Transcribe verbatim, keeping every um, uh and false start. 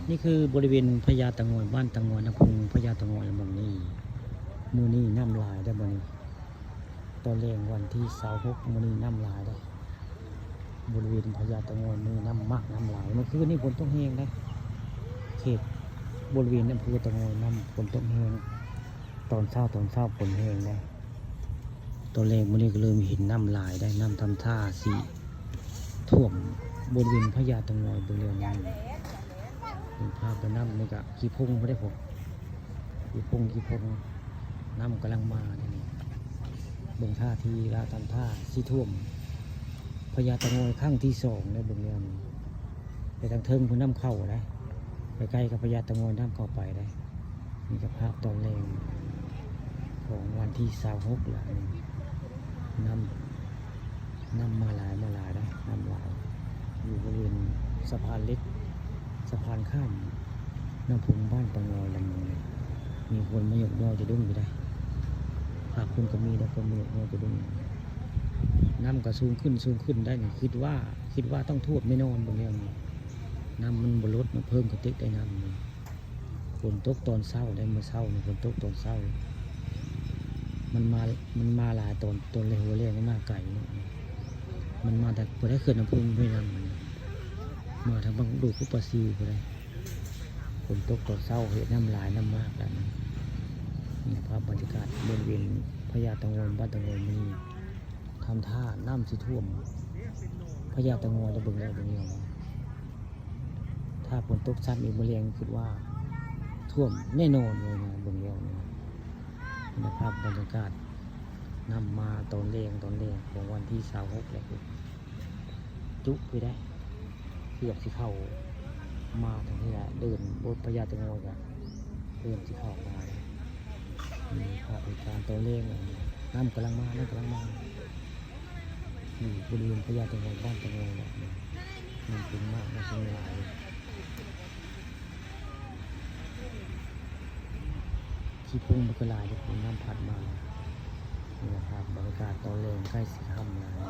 นี่คือบริเวณพญาเต่างอย บ้านเต่างอย น้ำพุงพญาเต่างอย หม่องนี้ มื้อนี้น้ำหลายเด้อมื้อนี้ ตอนแลงวันที่ซาวหก มื้อนี้น้ำหลายเด้อ บริเวณพญาเต่างอย มื้อนี้น้ำมาก น้ำหลาย เมื่อคืนนี้ฝนตกแฮงเด้อ เขตบริเวณอำเภอเต่างอย น้ำฝนตกแฮง ตอนเช้า ตอนเช้าฝนแฮงเด้อ ตอนแลงมื้อนี้ก็เริ่มเห็นน้ำหลายเด้อ น้ำทำท่าสิท่วมบริเวณพญาเต่างอย บริเวณนี้ เห็นภาพแล้วน้ำนี่ก็ขี้ผงบ่ได้ผม ขี้ผง ขี้ผง น้ำกำลังมานี่ เบิ่งท่าทีแล้วทำท่าสิท่วมพญาเต่างอยครั้งที่สองเด้อ เบิ่งแล้วนี่ ไปทางเทิงพุ้นน้ำเข้าเด้อ ใกล้ๆกับพญาเต่างอยน้ำเข้าไปเด้อ นี่ก็ภาพตอนแลงของวันที่ซาวหกแล้วนี่ น้ำ น้ำมาหลาย มาหลายเด้อ น้ำหลาย อยู่บริเวณสะพานเหล็ก สะพานข้ามน้ำพุงบ้านเต่างอย หม่องนี้ มีคนมายกยอจะดุ้งอยู่เด้อ ภาคพุ้นก็มีเด้อ คนมายกยอจะดุ้ง น้ำก็สูงขึ้น สูงขึ้นได้นี่ คิดว่า คิดว่าต้องท่วมแน่นอน เบิ่งแล้วนี่ น้ำมันบ่ลด มันเพิ่มกระติกได้น้ำนี่ ฝนตกตอนเช้าเด้อ มื้อเช้านี่ฝนตกตอนเช้า มันมา มันมาหลายตอน ตอนแลงหัวแลงมันมาไกลเนาะ มันมาแต่บ่ได้เขื่อนน้ำพุงพุ้นนำ มันมาทางบังดูก พุ้น ปาซิวพุ้นเด้อ ฝนตกตอนเช้าเฮ็ดน้ำหลาย น้ำมากแล้วนะ นี่ภาพบรรยากาศบริเวณพญาเต่างอย บ้านเต่างอย มื้อนี้ ทำท่าน้ำสิท่วมพญาเต่างอย แล้วเบิ่งแล้ว เบิ่งแล้ว ถ้าฝนตกซ้ำอีกมื้อแลงคิดว่าท่วมแน่นอนเลยนะ เบิ่งแล้วนี่ นี่ภาพบรรยากาศ น้ำมาตอนแลง ตอนแลงของวันที่ซาวหกแล้ว จุไปได้ เกือบสิเข้า มาทางนี้แหละ เดินบนพญาเต่างอยก็เริ่มสิเข้ามาแล้ว นี่ภาพเหตุการณ์ตอนแลง น้ำกำลังมา น้ำกำลังมา อยู่บริเวณพญาเต่างอย บ้านเต่างอยเนี่ย น้ำขึ้นมาก น้ำขึ้นหลาย ขี้ผงมันก็หลาย ขี้ผงน้ำพัดมา นี่นะครับ บรรยากาศตอนแลงใกล้สิค่ำแล้วนะ